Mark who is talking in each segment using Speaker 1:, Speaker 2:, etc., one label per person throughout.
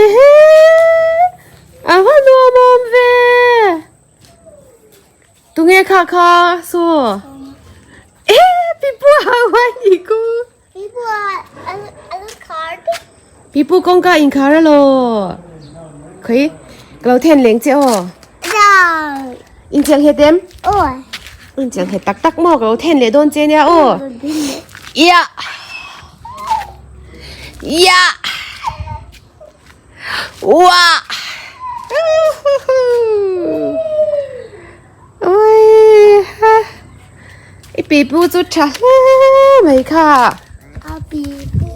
Speaker 1: Ehe! A va nuam awm ve! Tunge kha kha saw? Ehe! Pipu a uai ni ku.
Speaker 2: Pipu a lo khar te.
Speaker 1: Pipu kawngka inkhar a law. Khawi ka lo then leng che aw.
Speaker 2: Zau.
Speaker 1: Incheng het em?
Speaker 2: Aw.
Speaker 1: Incheng het tak tak maw ka lo then leh dawn che nia aw. Ia. Ia. Ua. Ui ha. I pipu chu tha hle mai kha.
Speaker 2: A pipu.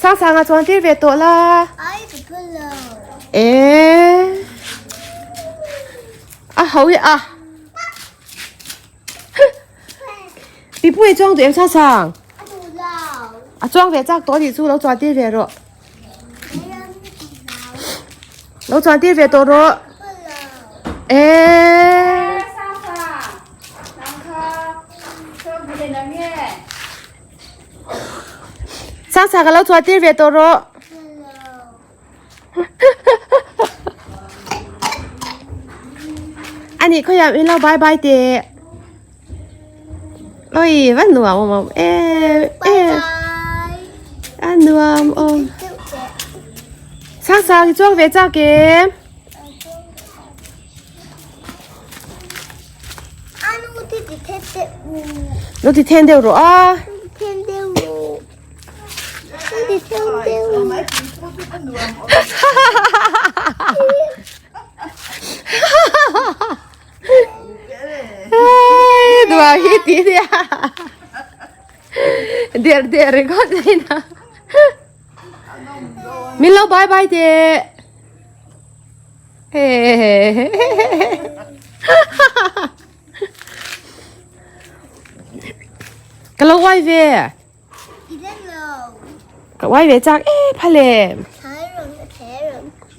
Speaker 1: Sang sanga chuan tir ve tawh la.
Speaker 2: Ai pipu lo.
Speaker 1: E. A ho hi a. Pipu i chuang duh em sang sang?
Speaker 2: A duh lo.
Speaker 1: A chuang ve chak tawh anih chu lo chuan tir ve rawh. Lo chuan tir ve tawh rawh. E. Sang sang ka lo chuan tir ve tawh rawh. Ani khawiah min lo bye bye teh. Oi va nuam awm awm em em. A nuam awm. Sang sang i chuang ve chak em? Lo ti then deuh rawh a. Đùa hi tí đi à Điệt điệt rồi con gì nè Mình lâu bye bye thì Cái lâu quay về Ka uai ve chak e phale.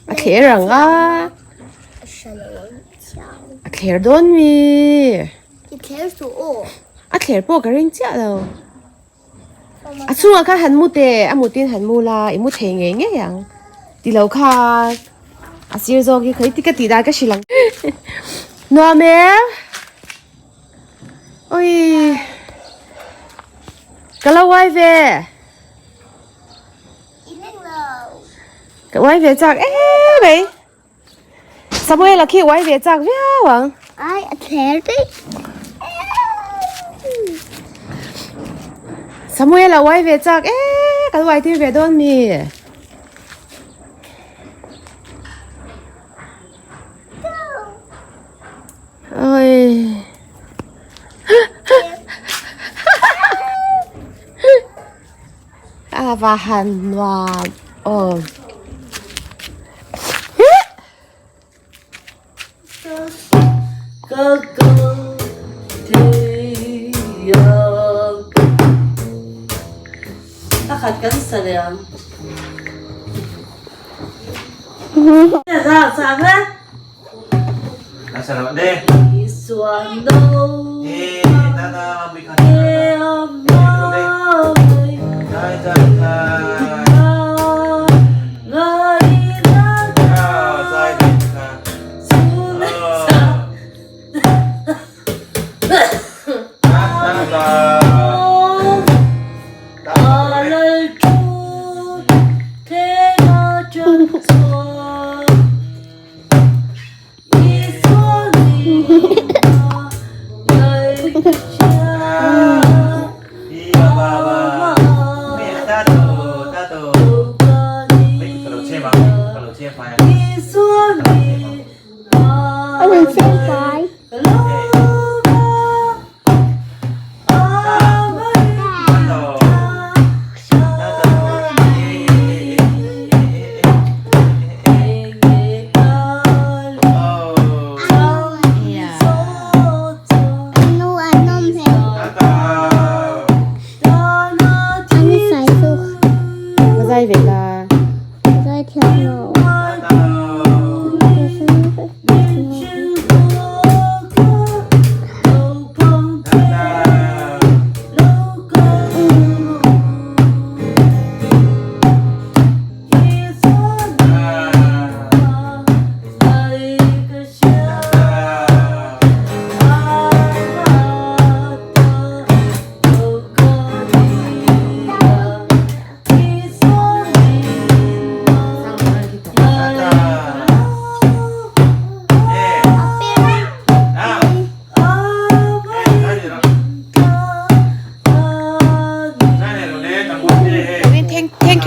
Speaker 1: A thler ang a. A thler dawn mi. A thler pawh ka ring chiah lo. A chhungah khan han mu teh a mutin han mu la i mu thei ngei ngei ang. Ti lo khan a sir zawk hi khawi tika tih dan ka hrilh ang. Nuam em? Ui Ka lo uai ve Ka uai ve chak em mai Samuel a khi uai ve chak viau ang
Speaker 2: Ai a thler daih
Speaker 1: Samuel a uai ve chak em kan uai tir ve dawn mi. Oi. A va han nuam awm.
Speaker 3: Pakhat kan sa leh ang.
Speaker 1: Zai ve la.
Speaker 2: Zai thiam lo.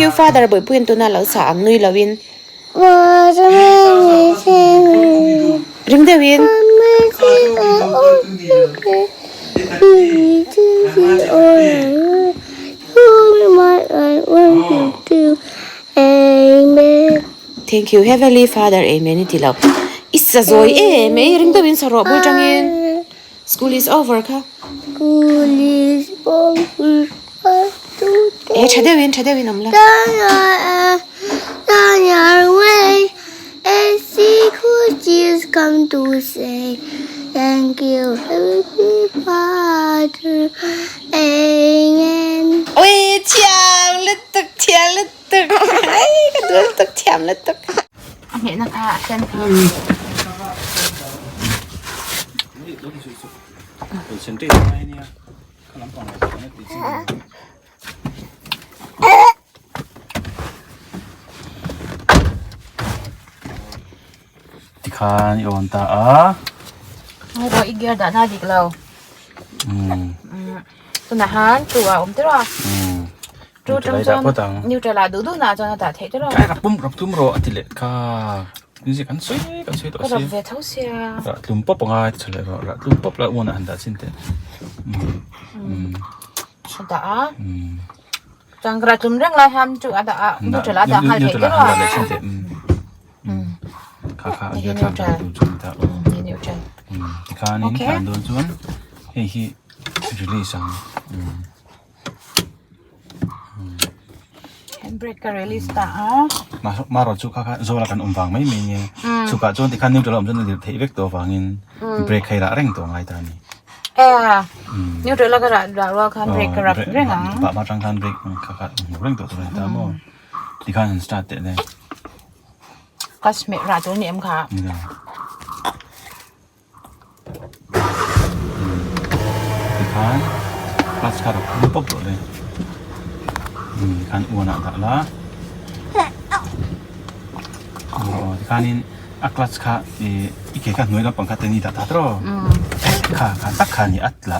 Speaker 1: you father Bawihpuiin tuna lo sa ang nui loin. Ring deuhin. Thank you Heavenly Father Amen i ti lo. I sa zawi em ei ring deuhin sa rawh bul tangin. School is over kha.
Speaker 2: School is over.
Speaker 1: E tha deuhin tha deuhin awm la.
Speaker 2: Come to say thank you Heavenly Father Amen.
Speaker 1: Oi thiam lutuk thiam lutuk ai ka duh lutuk thiam lutuk. A hmehna kha a sen kha.
Speaker 4: Tikhan i awn ta a.
Speaker 1: Ngai rawh i gear dahna dik lo. Tunah han chu a awm tiraw a. Chu tang chuan neutral ah duh duh na chuan a dah theih tiraw.
Speaker 4: Kai rap pum rap tum rawh a ti leh kha. Music an sawi kan sawi tawh
Speaker 1: si. Ka rap ve tho sia.
Speaker 4: Rah tlum pawp anga ti chho leh rawh. Rah tlum pawp la uan ah han dah chin teh.
Speaker 1: A dah a. Chuan ka rah tlum reng lai hian chu a dah a neutral ah a dah nghal theih tiraw.
Speaker 4: Neutral ah han dah leh chin teh. Kha kha a gear thlak dan tur chu a ni ta.
Speaker 1: Neutral.
Speaker 4: Tikhanin tlan dawn chuan hei hi release ang.
Speaker 1: Handbrake ka release ta a.
Speaker 4: Marawh chu kha kha zawla kan awm vang mai mai nge. Chhukah chuan tikhan neutral a awm chuan a dirh theih vek tawh avangin brake kha i rah reng tawh ngai ta a ni.
Speaker 1: E neutral a ka rah rah rual khan brake ka rap reng ang.
Speaker 4: Pah hma tang khan brake kha kha hmu reng tawh tur a ni ta maw. Tikhan han start teh le.
Speaker 1: Ka smeh rah tur a ni em kha.
Speaker 4: Ni lo. Tikhan clutch kha rak phum pawp tawh le. Tikhan uan ah dah la. Aw tikhanin a clutch kha i ke kha hnuai lampang kha teni dah ta tawh. Kha kha tak kha ni a tla.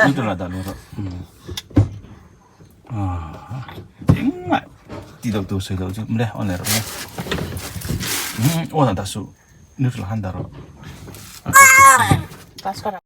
Speaker 4: Neutral ah dah lo rawh. Engmah tih loh tur sawi loh chu mawle awn leh rawh le. Awn ah dah suh. Neutral han dah rawh.
Speaker 1: Clutch kha rak.